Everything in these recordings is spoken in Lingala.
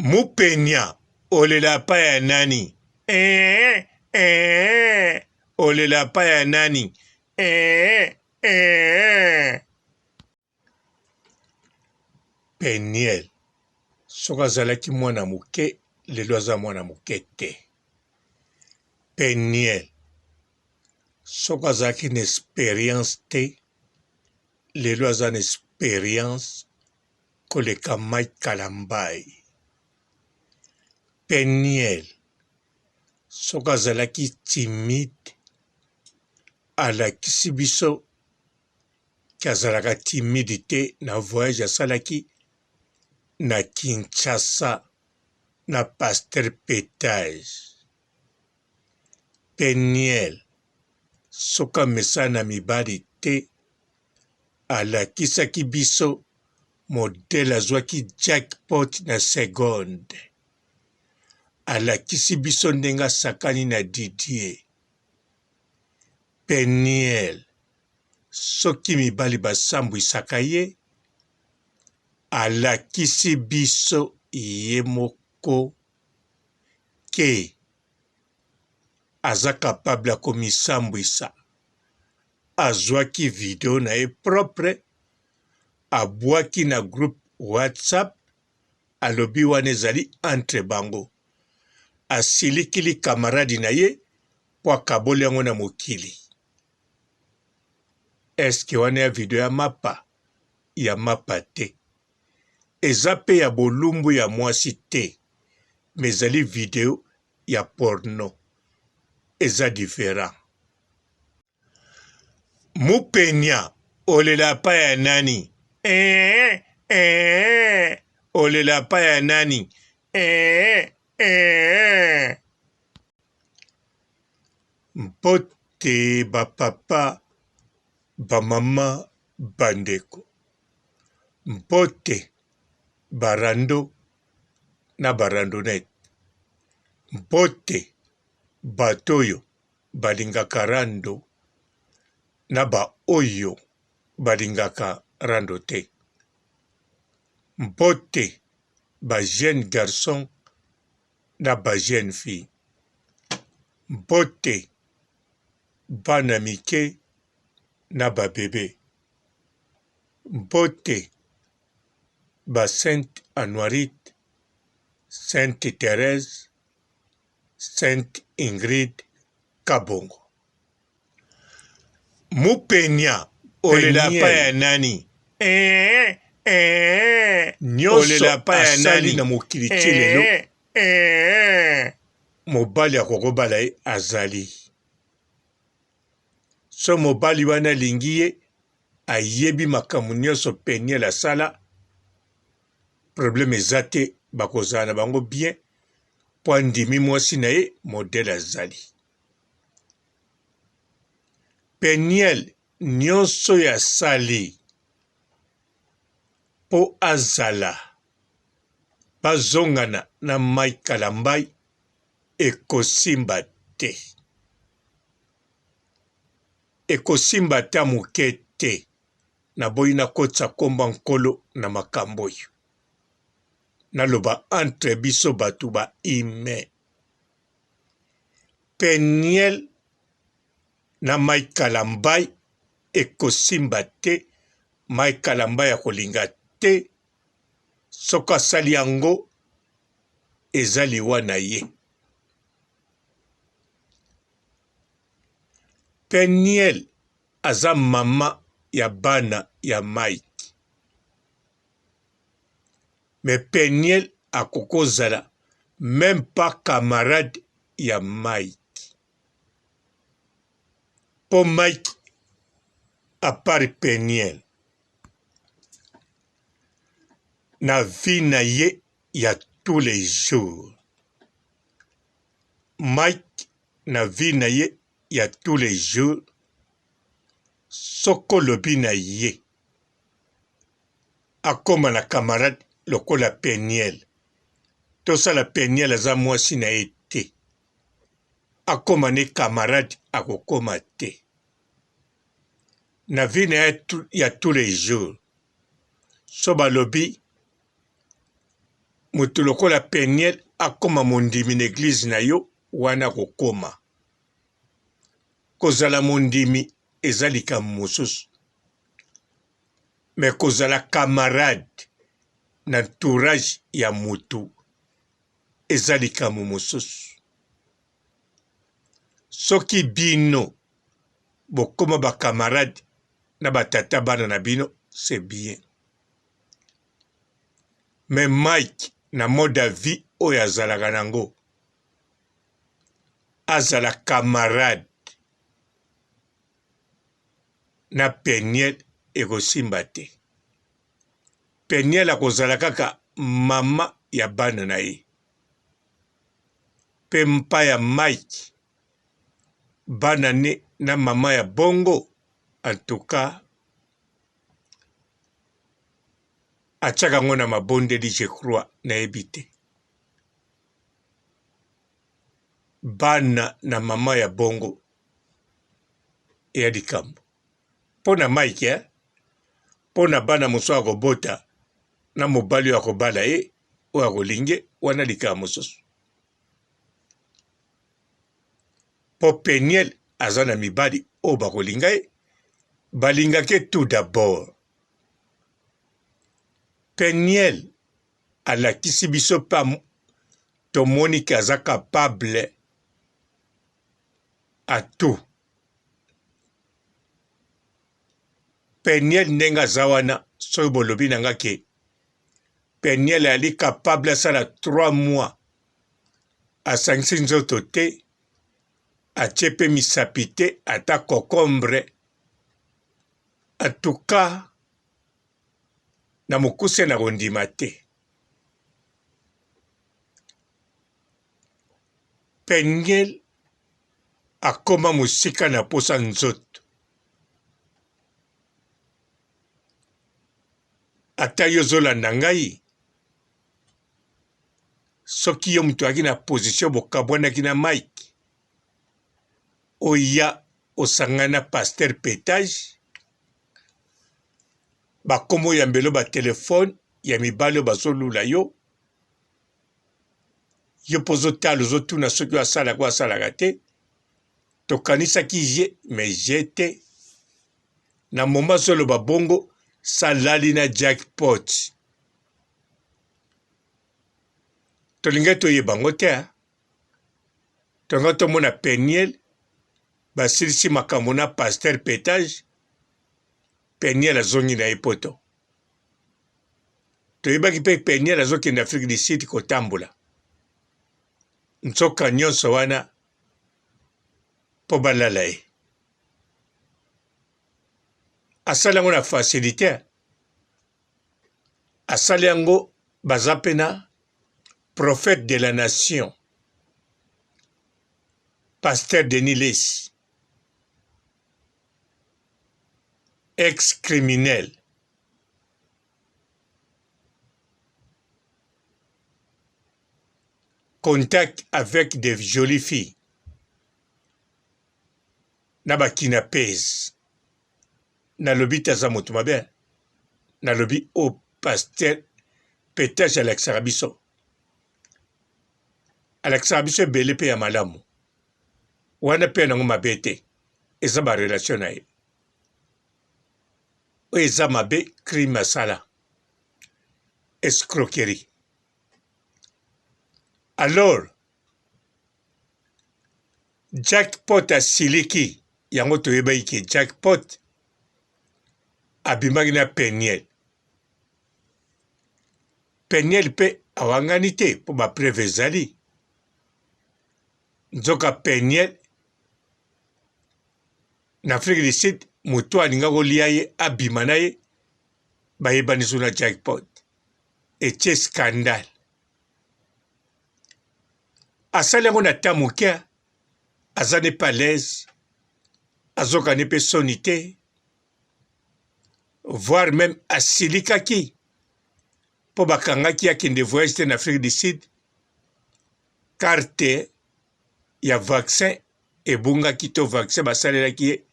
Mupenia olela pa ya nani eeh eeh olela pa ya nani eeh eeh. Penielle soki azalaki mwana moke lelo aza mwana moke te. Penielle soki azalaki na experience te lelo aza na experience koleka Mike Kalambay. Penielle soki azalaki timide alakisi biso ke azalaka timide te na voyage asalaki na Kinshasa na Pasteur Petage. Penielle soki amesana na mibali te alakisaki biso modèle azwaki jackpot na seconde. Alakisi biso ndenge asakani na Didier. Penielle soki mibali basambwisaka ye, alakisi biso ye moko ke aza capable ya komisambwisa. Azwaki video na ye propre, abwaki na groupe WhatsApp, alobi wana ezali entre bango. Asilikili camarade na ye mpo akaboli yango na mokili. Est-ce que wana ya video ya mapa? Ya mapa te. Eza pe ya bolumbu ya mwasi te, mais ezali video ya porno. Eza different. Mupenia olela pa ya nani eeh eeh olela pa ya nani eeh eeh. Mbote ba papa, ba mama, ba ndeko. Mbote ba rando na ba randonnette. Mbote bato oyo balingaka rando na ba oyo balingaka rando te. Mbote ba jeunes garçons na ba jeunes filles. Mbote bana mike na ba bebes. Mbote ba Sainte Anuarite, Sainte Therèse, Sainte Ingrid Kabongo. Mupenia olela pa ya nani? Eeh eeh nionso asali na mokili ti lelo eeh mobali akokobala ye azali so mobali wana alingi ye ayebi makambo nionso Penielle asala problème eza te bakozala na bango bien po andimi mwasi na ye modèle azali. Penielle nionso oyo asali po azala bazongana na Mike Kalambay ekosimba te. Ekosimba ata moke te. Naboyi nakotisa kombo ya Nkolo na makambo oyo. Naloba entre biso batu ba humain. Penielle na Mike Kalambay ekosimba te, Mike Kalambay akolinga te, soki asali yango eza liwa na ye. Penielle aza mama ya bana ya Mike. Mais Penielle akoki kozala meme pas camarade ya Mike. Po Mike à part Penielle na vie na ye ya tous les jours Mike na vie na ye ya tous les jours soki olobi na ye akoma na camarade lokola Penielle tosala Penielle aza mwasi na ye te akoma ne camarade akokoma te na vie na ye ya tous les jours so balobi. Moto lokola Peniel akoma mondimi na eglise na yo wana akokoma. Kozala mondimi eza likambo mosusu. Mais kozala camarade na entourage ya mutu eza likambo mosusu. Soki bino bokoma ba camarade na ba tata bana na bino c'est bien. Mais Mike na mode ya vie oyo azalaka nango azala camarade na Penielle ekosimba te. Penielle akozala kaka mama ya bana na ye pe mpa ya Mike bana ne na mama ya bongo en tout cas atiaka yango na mabondeli je crois nayebi te bana na mama ya bongo eya likambo mpo na Mike eh? mpo na bana mosusu akobota na mobali oyo akobala ye oyo akolinge wana likambo mosusu mpo Peniel aza na mibali oyo bakolinga ye balingaka ye tout d'abord Peniel alakisi biso mpe tomoni ke aza capable à tout. Peniel ndenge aza wana soki bolobi na nga ke Peniel ali capable asala 3 mois asangisi nzoto te atie pe misapi te ata cocombre en tout cas na mokuse na kondima te. Peniel akoma mosika na posa nzoto. Ata yo ozolanda ngai, soki yo moto ayaki na position bokabwanaki na Mike, oya osangani na pasteur Petage, bakoma oyambelo ba telefone ya mibali oyo bazolula yo, yo mpo ozotala ozotuna soki oyo asalaka oyo asalaka te tokanisaki je mais je te na moma azoloba bongo salali na jackpot tolingaki toyeba yango te tolingaki tomona peniel basilisi makambo na pasteur petage peniel azongi na ye poto Toyebaki mpe Peniel azokende Afrique du Sud kotambola. Nzoka nyonso wana mpo balala ye. Asali yango na facilite, asali yango baza mpe na prophète de la nation pasteur Denis Lessi ex criminel Contact avec des jolies filles na ba kinapes nalobi te aza moto mabe nalobi oyo oh, pasteur petage alakisaka biso alakisaka biso ebele mpe ya malamu wana mpe yango mabe te eza ba relation na ye Oyo eza mabe crime asala escroquerie alors jackpot asiliki yango toyebaki ke jackpot abimaki na peniel peniel mpe awangani te mpo ba preuve ezali nzoka peniel Na Afrique du Sud moto alinga kolia ye abima na ye bayebani so na jackpot etie scandale asali yango na temps moke aza ne pas l'aise azoka ne mpe soni te voire meme asilikaki mpo bakangaki akende voyage te na Afrique du Sud carte ya vaccin ebungaki to vaccin basalelaki ye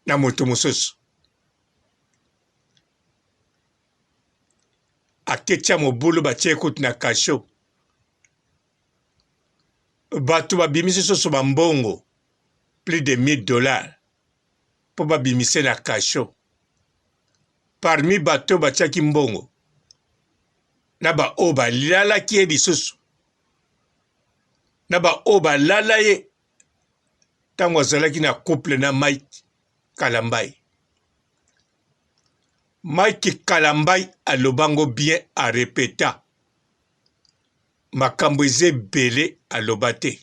na moto mosusu. Aketia mobulu batie kutu na cachot. Bato babimisi soso ba mbongo plus de 1000 dollars mpo babimise na cachot. Parmi bato batiaki mbongo na baoyo balalaki ye lisusu na baoyo balala ye ntango azalaki na couple na Mike Kalambay. Mike Kalambay alobango bien arepeta makambo eza ebele aloba te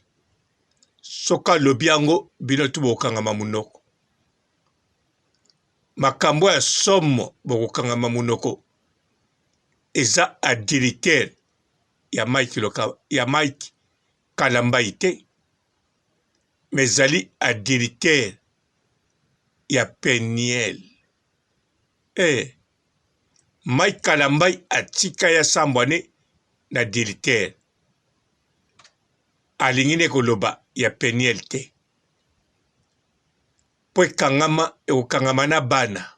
soki alobi yango bino tu bokangama monoko makambo ya somo bokokangama monoko eza adultère ya Mike Loka, ya Mike Kalambay te mais ezali adultère ya Peniel eh Mike Kalambay atika ya sambwane na adultère alingi nde koloba ya Peniel te mpo ekangama ekokangama na bana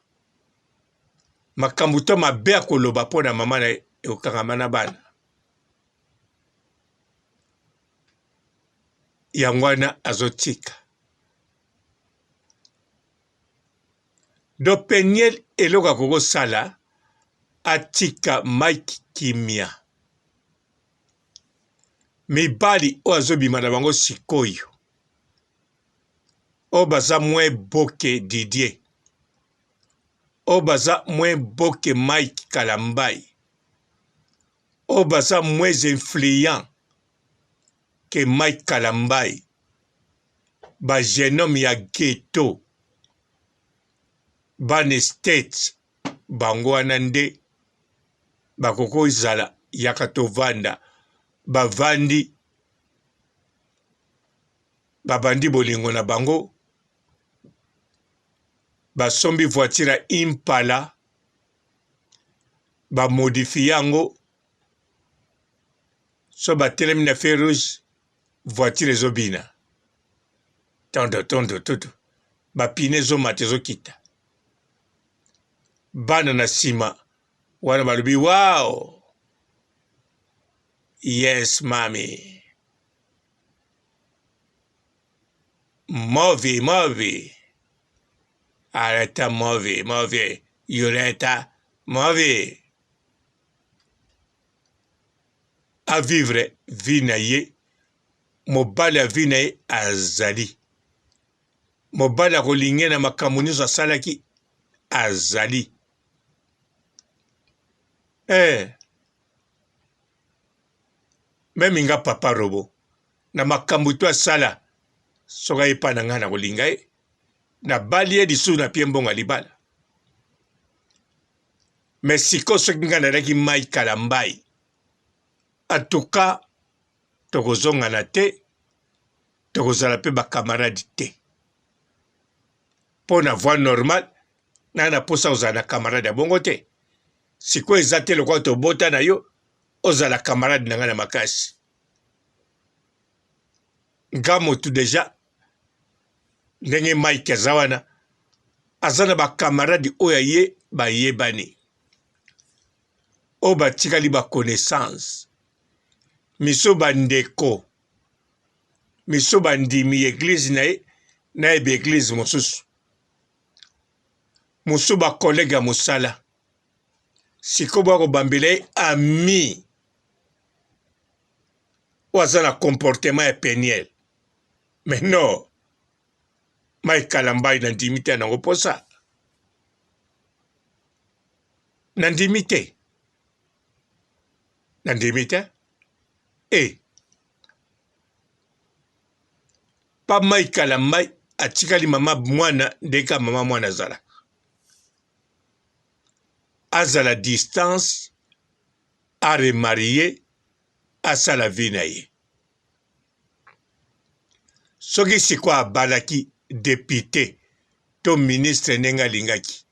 makambo to mabe akoloba mpo na mama na ye ekokangama na bana yango wana azotika do Peniel eloko akoki kosala atika Mike kimia mibali oyo azobima na bango sikoyo oyo baza moins beau que Didier oyo baza moins beau que Mike Kalambay oyo baza moins influent que Mike Kalambay ba jeune homme ya ghetto bana states bango wana nde bakoki kozala yaka tovanda bavandi babandi bolingo na bango basombi voiture ya impala ba modifie yango so batelemi na feu rouge voiture ezobina tondo tondo toto bapine ezomata ezokita bana na nsima wana balobi wow yes mami movi movi arrête movi movi yureta movi avivre vie na ye mobali ya vie na ye azali mobali akolinge na makambo nyonso asalaki azali eh. Meme nga papa robo na makambo to asala soki aye epai na ngai nakolinga ye nabali ye lisusu na pie mbongo ya libala me sikoyo soki ngai nalaki mai kalambai atuka tokozongana te tokozala mpe bakamarade te mpo na voie normale ngai na mposa kozala na kamarade ya bongo te sikoyo eza te lokola tobota na yo ozala camarade na ngai na makasi nga motu deja ndenge Mike aza wana aza na bacamarade oyo aye bayebani oyo batikali ba connaissance miso bandeko miso bandimi eglise na ye na ye baeglise mosusu mosusu bakolege ya mosala sikoyo boya kobambela ye ami oyo aza na comportement ya peniel mais non Mike Kalambay nandimi te nango mposa nandimi te nandimi te e eh. pa Mike Kalambay atikali mama mwana ndeka mama mwana azalaka azala distance a remarier asala vie na ye soki sikoyo abalaki depute to ministre ndenge alingaki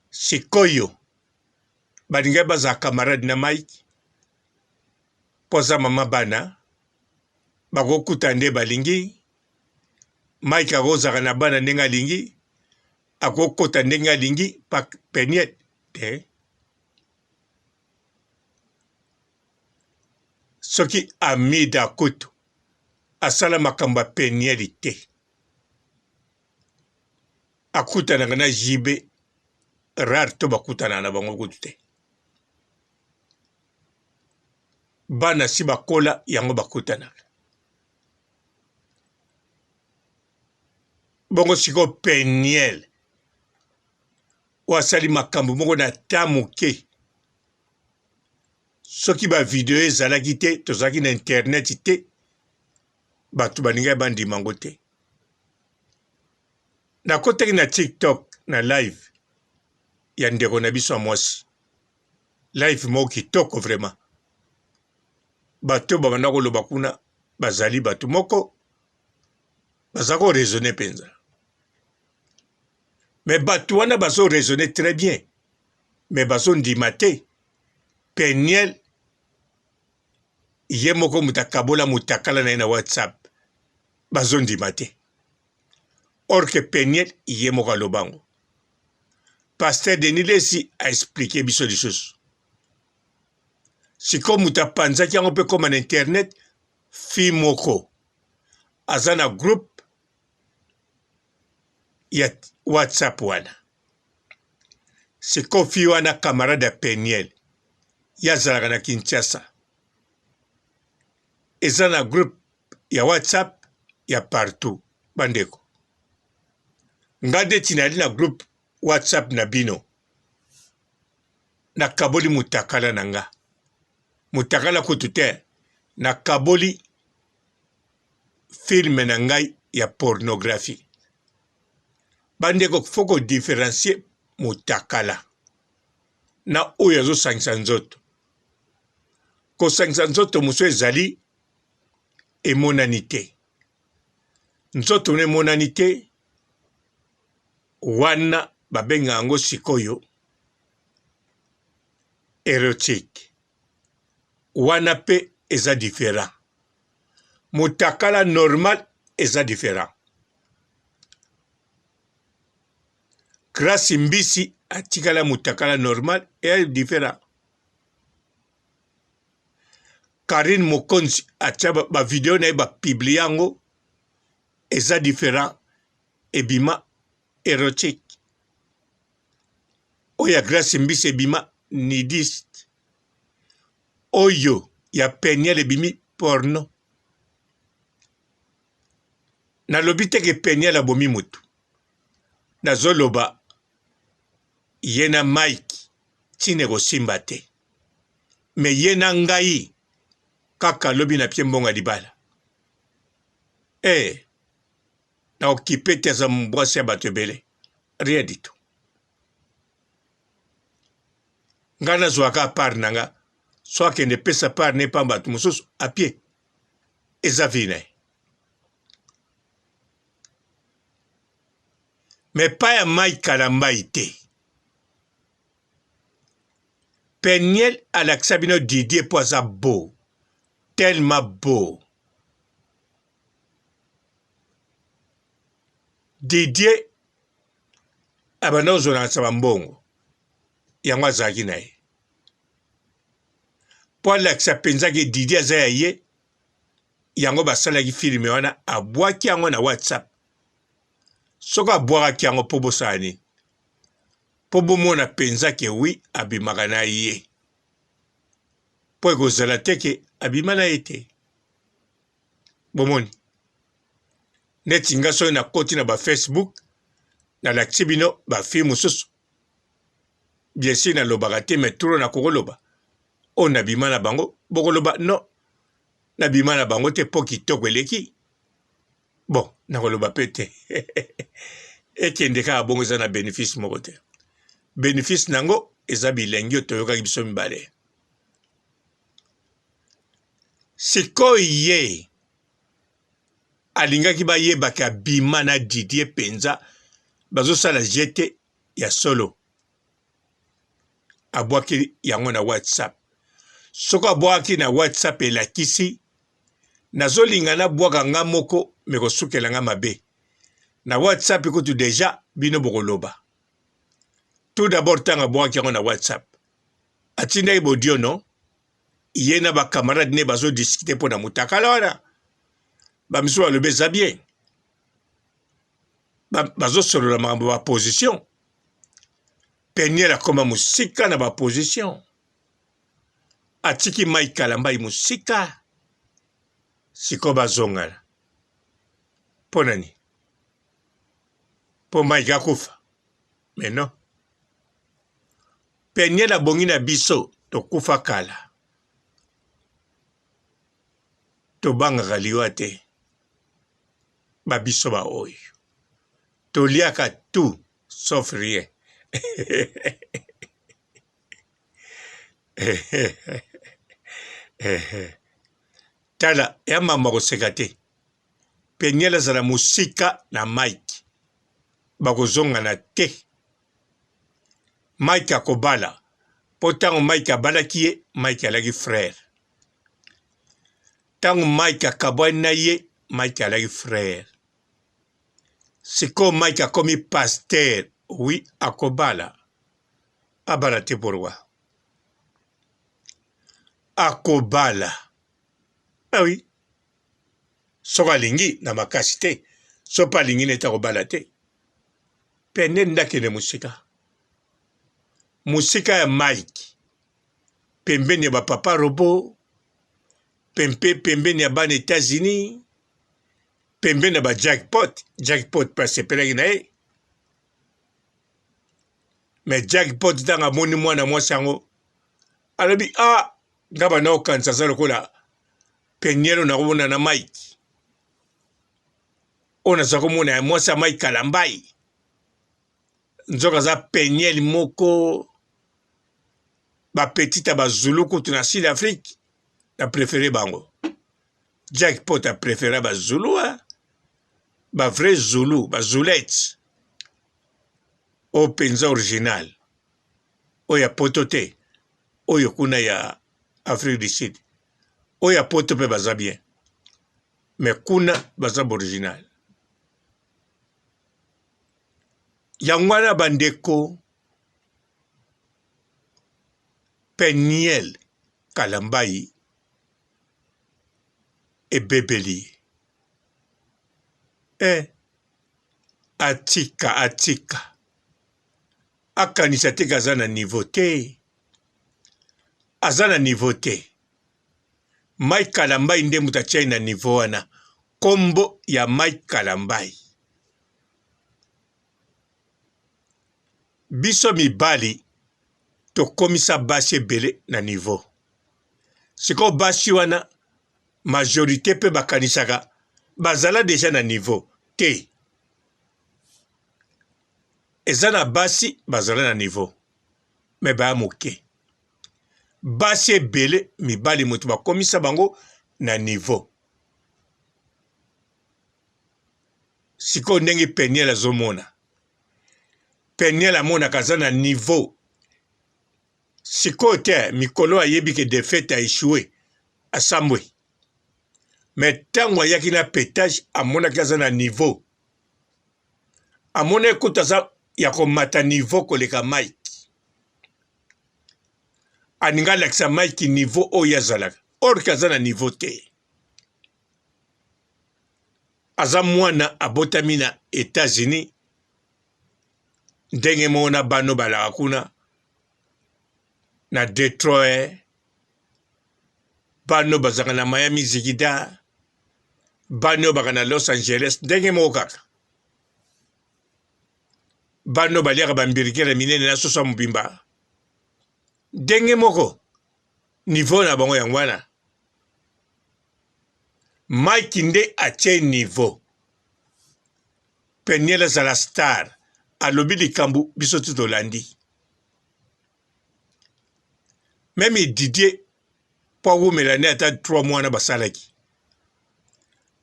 sikoyo balingaki bazala camarade na Mike mpo aza mama bana bakokuta nde balingi Mike akozaka na bana ndenge alingi akokota ndenge alingi pa peniel te. Soki Amida kutu asala makambo ya Penielle te. Akutanaka na JB rare to bakutanaka na bango kutu te. Bana si bakola yango bakutanaka. Bongo sikoyo Penielle oyo asali makambo moko na ta moke soki ba video ezalaki te tozalaki na internet te bato balingaki bandima yango te nakotaki na tiktok na live ya ndeko na biso ya mwasi live moko kitoko vraiment bato babanda koloba kuna bazali bato moko baza ko raisonner mpenza mais bato wana bazo raisonner très bien mais bazondima te Peniel ye moko moto akabola motakala na ye na WhatsApp bazondima te or que Peniel ye moko aloba yango. Pasteur Denis Lessi a expliquer biso lisusu sikoyo moto apanzaki yango mpe koma na internet fille moko aza na groupe ya WhatsApp wana sikoyo fille wana camarade ya Peniel ye azalaka na Kinshasa eza na groupe ya WhatsApp ya partout bandeko nga ndeti nayali na groupe WhatsApp na bino nakaboli mutakala na nga mutakala kutu te nakaboli film na ngai ya pornographie bandeko fo ko differencier mutakala na oyo azosangisa nzoto kosangisa nzoto mosusu ezali emonani te nzoto no emonani te wana babenga yango sikoyo erotique wana mpe eza different mutakala normal eza different Grace Mbisi atikala mutakala normal eza different Carine Mokonzi atia ba video na ye ba publie yango eza different ebima erotique oyo ya Grace Mbisi ebima nudiste oyo ya Penielle ebimi porno nalobi te ke Penielle abomi mutu nazoloba ye na Mike ntina ekosimba te me ye na ngai kaka lobi na pie mbongo ya libala eh na okipe te aza mwasi ya bato ebele rien du tout ngai nazwaka part na nga so akende pesa part ne pa bato mosusu apie eza vie na ye me pa ya Mike Kalambayi te Peniel alakisa bino Didier mpo aza beau tellement beau Didier abanda kozonakisa bambongo yango azalaki na ye mpo alakisa mpenza ke Didier aza ya ye yango basalaki filme wana abwaki yango na WhatsApp soki abwakaki yango mpo bosala nini mpo bomona mpenza ke wi abimaka na ye mpo ekozala te ke abima na ye te bomoni neti nga soki nakoti na ba Facebook nalakisi bino ba fille mosusu bien sûr nalobaka te mais trop nakokoloba oyo nabima na bango bokoloba non nabima na bango te mpo kitoko eleki bon nakoloba mpe te ekende kaka bongo eza na bénéfice moko te bénéfice na yango eza bilengi oyo toyokaki biso mibale sikoyo ye alingaki bayebaka abima na Didier mpenza bazosala je te ya solo abwaki yango na WhatsApp soki abwakaki na WhatsApp elakisi nazolinga nabwaka nga moko me kosukela nga mabe na WhatsApp kutu deja bino bokoloba tout d'abord ntango abwakaki yango na WhatsApp atindaki bodio no. Ye na ba camarade ne bazo discuter mpo na mutakala wana. Ba misusu balobi eza bien. Bazosolola makambo ba position. Peniel akoma mosika na ba position. Atiki Mike Kalambay mosika. Sikoyo bazongana. Mpo na nini? Mpo Mike akufa? Mais non. Peniel abongi na biso tokufa kala. Tobangaka liwa te. Ba biso ba oyo. Toliaka tout sauf rien. Tala ya mama koseka te. Peniel azala mosika na Mike. Bakozongana te. Mike akobala po tango Mike abalaki ye Mike alaki frère. Tango Mike akabwani na ye Mike alaki frère. Sikoyo Mike akomi pasteur oui akobala. Abala te pourquoi? Akobala. Ah oui. Soki alingi na makasi te, soki pe alingi neti akobala te. Pende nde akende mosika. Mosika ya Mike. Pembeni ya ba papa robot, pempe pembeni ya bana Etats-Unis, pembeni ya ba jackpot, jackpot pe asepelaki na ye. Mais jackpot ntango amoni mwana mwasi yango alobi ah nga banda kokanisa aza lokola Peniel oyo nakomona na Mike oyo naza komona ya mwasi ya Mike Kalambay nzoka aza Peniel moko ba petite ya bazulu kutu na Sud Afrique na prefere bango Jack Pot a prefera ba Zulu hein? Ba vrai Zulu ba Zulette oyo mpenza original oyo ya poto te oyo kuna ya Afrique du Sud oyo ya poto mpe baza bien mais kuna baza original yango wana bandeko Peniel Kalambayi ebebeli ye eh atika atika akanisa te ke aza na niveau te aza na niveau te Mike Kalambay nde moto atia ye na niveau wana kombo ya Mike Kalambay biso mibali tokomisa basi ebele na niveau sikoyo basi wana majorite pe bakanisaka bazala deja na niveau te eza na basi bazala na niveau me baya moke basi ebele mibali moto bakomisa bango na niveau sikoyo ndenge peniel azomona peniel amonaka aza na niveau Sikoyo te mikolo ayebi ke defaite a echoue asambwe mais tango ayaki na petage amonaki aza na niveau amonaki kutu aza ya komata niveau koleka Mike alingi alakisa Mike niveau oyo azalaka or ke aza na niveau te aza mwana abotami na Etats-Unis ndenge moko na bano balaka kuna na Detroit, bano bazalaka na Miami zigida, bano baka na Los Angeles, ndenge moko kaka. Bano baliaka ba hamburger minene na soso ya mobimba, ndenge moko niveau na bango yango wana. Mike nde atie niveau. Penielle azala star alobi likambu biso tout tolandi meme Didier po awumela nde ata 3 mois wana basalaki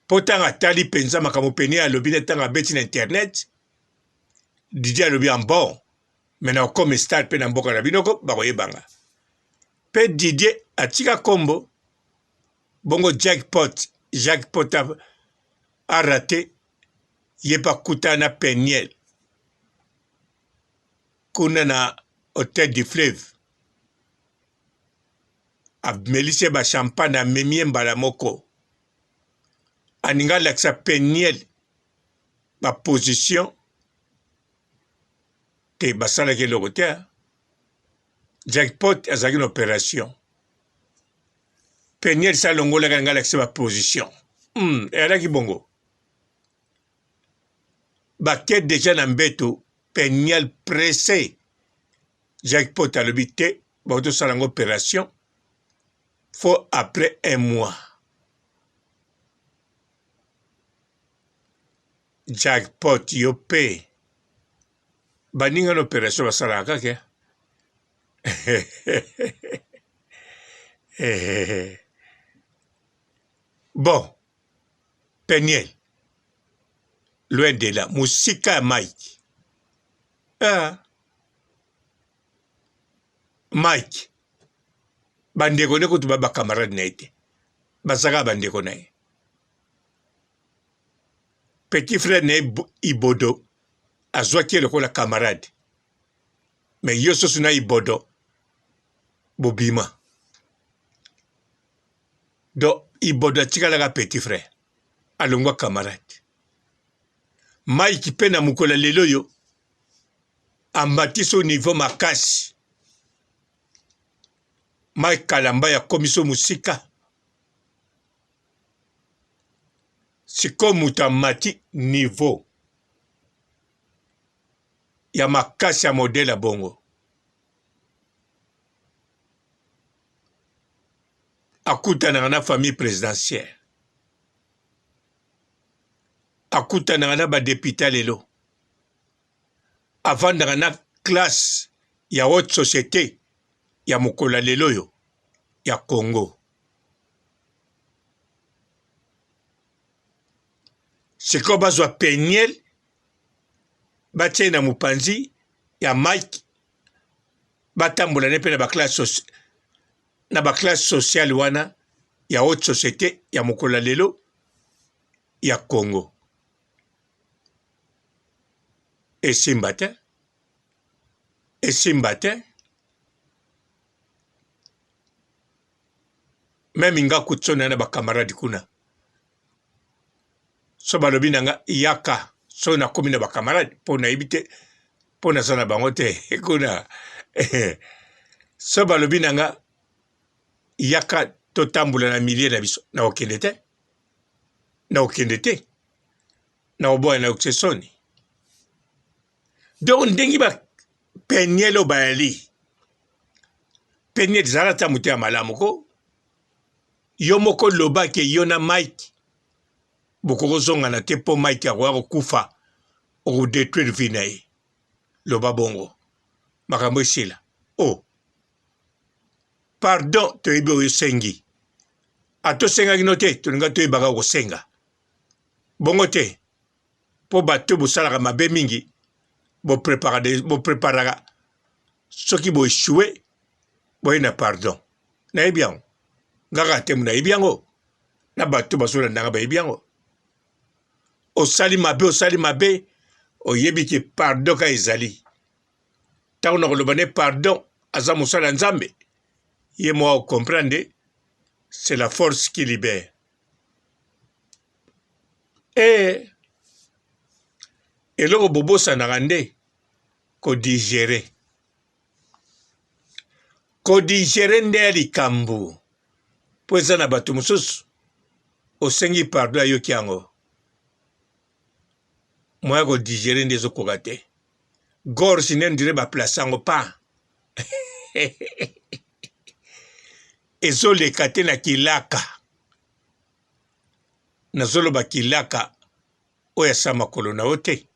po ntango atali mpenza makambo Penielle alobi na ntango abeti na internet Didier alobi en bon mais na okoma star mpe na mboka na bino ko bakoyebanga mpe Didier atika kombo bongo jackpot jackpot a rate ye pe akutana na Peniel kuna na hotel du fleuve. Amelisi ye ba champagne, amemi ye mbala moko. Aninga alakisa Peniel ba position te, basalaki eloko te. Jackpot azalaki na operation. Peniel sa alongolaki alinga alakisa ba position. Eyalaki bongo. Bake deja na mbeto, Peniel pressé. Jackpot alobi te, bakoki tosala yango operation faut après un mois. Jackpot yo pe baninga na operation basalaka kaka bon Peniel loin de là mosika ya Mike ah. Mike bandeko nde kutu ba bacamarade na ye te bazalaka bandeko na ye petit frère na ye Ibodo azwaki ye lokola camarade mais yo soso na Ibodo bobima donc Ibodo atikalaka petit frère alongwa camarade Mike mpe na mokolo ya lelo oyo amatisi niveau makasi Mike Kalambay akomisi yo mosika sikoyo moto amati niveau ya makasi ya modele ya bongo akutanaka na famille presidentielle akutanaka na badepute lelo avandaka na classe ya haute société ya mokolo ya lelo oyo ya Congo. Sikoyo bazwa Peniel batie na mopanzi ya Mike batambola ne mpe na baklasse na baklasse sociale wana ya haute société ya mokolo ya lelo ya Congo. Esimba te, esimba te. Meme nga kutu na ba camarade kuna so balobi na nga yaka so nakomi na ba camarade mpo nayebi te mpo naza na bango te kuna so balobi na nga yaka totambola na milieu na biso nakokende te nakokende te nakoboya na yokise soni donc ndenge ba peniel oyo bayali peniel zala ata moto ya malamu ko yo moko loba ke yo na mike bokokozongana te mpo mike akoya kokufa okodetruire vie na ye loba bongo makambo esila o oh. pardon toyebi oyo osengi ata osengaki no te tolinga toyebaka kosenga bongo te mpo bato bosalaka mabe mingi bopreparaka soki bo echoue boye na pardon nayebi yango ngaka te nayebi yango na bato bazolandanga bayebi yango osali mabe osali mabe oyebi ke pardon ka ezali ntango nakoloba ne pardon aza mosala ya nzambe ye moko akokomprendre c'est la force qui libère e eloko bobosanaka nde kodigere kodigere nde ya likambo mpo eza na bato mosusu osengi pardon ayoki yango moya kodigere nde ezokoka te gorge nde ndire baplace yango pa ezoleka te na kilaka nazoloba kilaka oyo asa makolo na yo te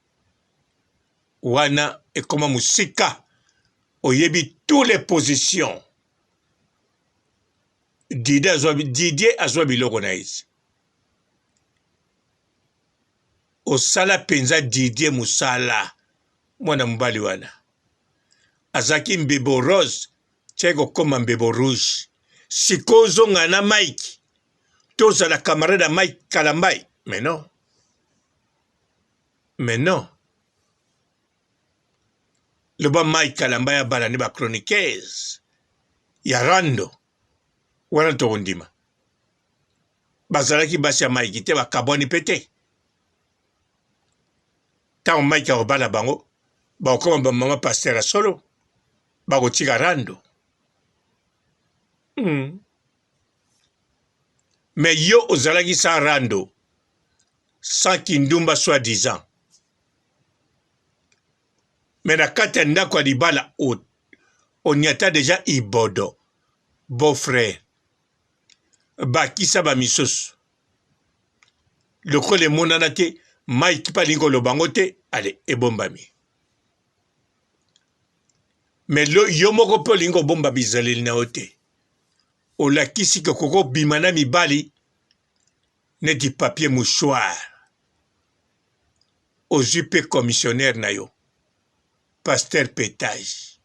wana ekoma mosika oyebi tous les positions Didier azwa Didier azwa biloko na ye osala mpenza Didier mosala mwana mobali wana azalaki mbebo rose tiaki kokoma mbebo rouge sikoyo ozonga na Mike tozala camarade ya Mike Kalambay mais non mais non loba Mike Kalambay abala nde ba chroniqueuse ya rando. Wana tokondima. Bazalaki basi ya Mike te, bakabwani mpe te. Ntango Mike akobala bango, bakokoma bamama pasteur ya solo, bakotika rando. Mais yo ozalaki sans rando, sans kindumba soit disant. Mais na kati ya ndako ya libala oniata deja ibodo beau frère bakisa ba misusu lokola emonana te Mike mpe alingi koloba yango te ale ebombami mais yo moko mpe olingi kobomba bizaleli na yo te olakisi ke okoki kobima na mibali neti papier mouchoir ozwi mpe commissionnaire na yo pasteur petage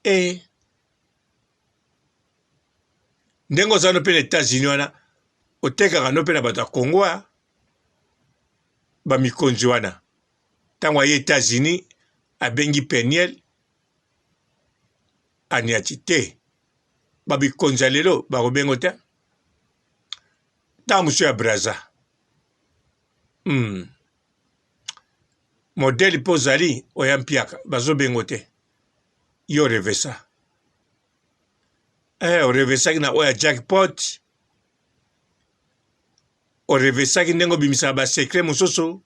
e ndenge oza no mpe na Etats-Unis wana otekaka no mpe na bato ya Congo a bamikonzi wana ntango aye Etats-Unis abengi Peniel aniati te babikonzi ya lelo bakobengo te ntango mosusu ya Brazza Modèle mpe ozali oya mpiaka bazobengo te yo revesa eh, orevesaki na oyo ya jackpot orevesaki ndenge obimisaka basecret mosusu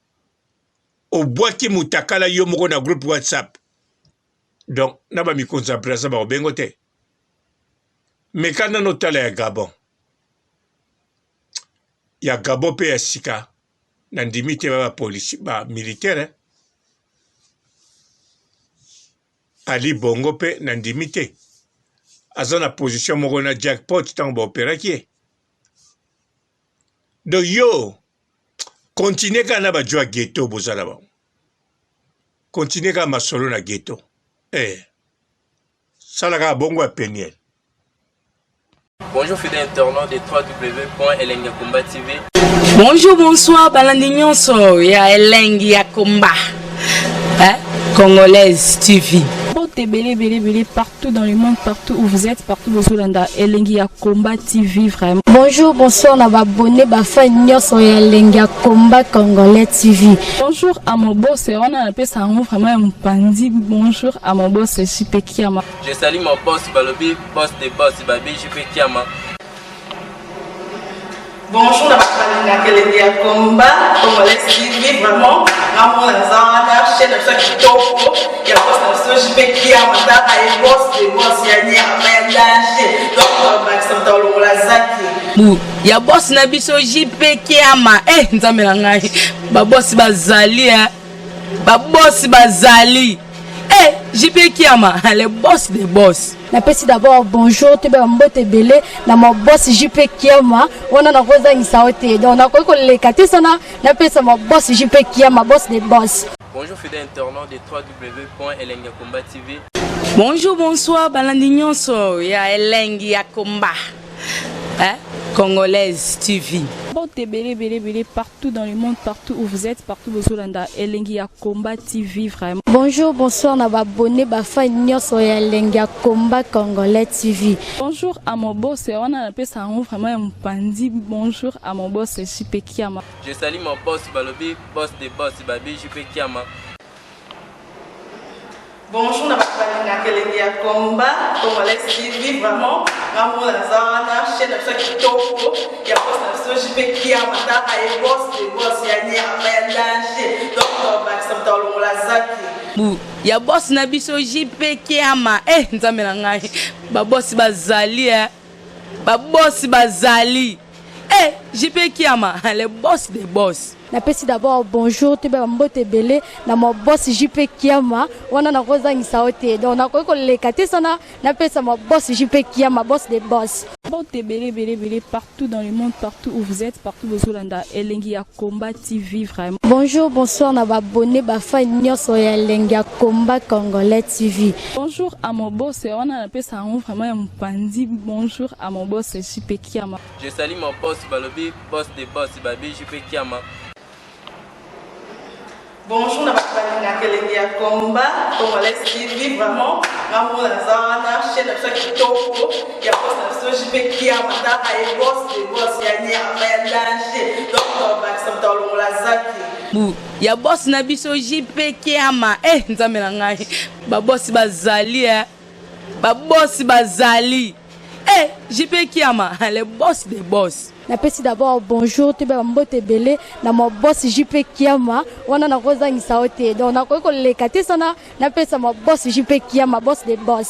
obwaki mutakala yo moko na groupe whatsapp donc na bamikonzi ya braza bakobengo te meka nano otala ya gabon ya gabon mpe ya sika na ndimi te ba ba policier ba militaire Ali Bongo pe na ndimi te aza na position moko na jackpot ntango ba operaki ye donc yo continue kaka na ba djo ya ghetto boza na bango continue kaka masolo na ghetto eh sala kaka bongo ya peniel Bonjour fidèles internautes de www.elengiyakomba TV. Bonjour, bonsoir, balandi nyonso ya Elengi ya Komba. Hein? Congolaise TV. Mbote ebele ebele ebele partout dans le monde, partout où vous êtes, partout bozolanda Elengi ya Combat TV vraiment. Bonjour, bonsoir na ba abonné ba fan nyonso ya Elengi ya Combat Congolais TV. Bonjour à mon boss, wana napesa yango vraiment ya mopanzi. Bonjour à mon boss JP Kiama. Je salue mon boss balobi boss de boss babi JP Kiama. Bonjour na bato balingaka elengi ya combat congolais TV vraiment ngamona naza wana chaîne na biso ya kitoko ya boss na biso JP Kiama tala ye boss de boss ya nyama ya danger donc bakisa moto alongola zaki Bu ya boss na biso JP Kiama eh nzambe na ngai ba boss bazali eh ba boss bazali eh JP Kiama le boss de boss. Napesi d'abord bonjour toyeba ba mbote ebele na ma boss JP Kiama wana nakozangisa yo te donc nakoki koleka te sana napesa ma boss JP Kiama boss de boss. Bonjour fidèles internautes de www.elengiyakomba TV. Bonjour, bonsoir, balandi nyonso ya Elengi ya Komba. Hein? Congolaise TV. Mbote ebele ebele ebele partout dans le monde, partout où vous êtes, partout bozolanda Elengi ya Combat TV vraiment. Bonjour, bonsoir na ba abonné ba fan nyonso ya Elengi ya Combat Congolais TV. Bonjour à mon boss, wana napesa yango vraiment ya mopanzi. Bonjour à mon boss JP Kiama. Je salue mon boss balobi boss de boss babi JP Kiama. Bonjour na bato balingaka elengi ya combat congolais TV vraiment ngamona naza wana chaîne na biso ya kitoko ya boss na biso JP Kiama tala ye boss de boss ya nyama ya danger donc bakisa moto alongola zaki Bu ya boss na biso JP Kiama eh nzambe na ngai ba boss bazali eh ba boss bazali eh JP Kiama le boss de boss. Napesi d'abord bonjour toyeba ba mbote ebele na ma boss JP Kiama wana nakozangisa yo te donc nakoki koleka te sana napesa ma boss JP Kiama boss de boss. Mbote ebele ebele ebele partout dans le monde, partout où vous êtes, partout bozolanda Elengi ya Combat TV vraiment. Bonjour, bonsoir na ba abonné ba fan nyonso ya Elengi ya Combat Congolais TV. Bonjour à mon boss, wana napesa yango vraiment ya mopanzi. Bonjour à mon boss JP Kiama. Je salue mon boss balobi boss de boss babi JP Kiama. Bonjour na bato balingaka elengi ya combat congolais TV. Vraiment, nga moko naza wana, chaîne na biso ya kitoko ya boss na biso JP Kiama. Taka ye, boss de boss ya nyama ya danger. Donc tobakisa moto alongola zaki Bu ya boss na biso JP Kiama. Eh, Nzambe na ngai, babosi bazali, eh. Babosi bazali, eh, JP Kiama, le boss de boss. Napesi d'abord bonjour, toyeba mbote ebele na ma boss JP Kiama. Wana nakozangisa yo te, donc nakoki koleka te sana napesa ma boss JP Kiama, boss de boss.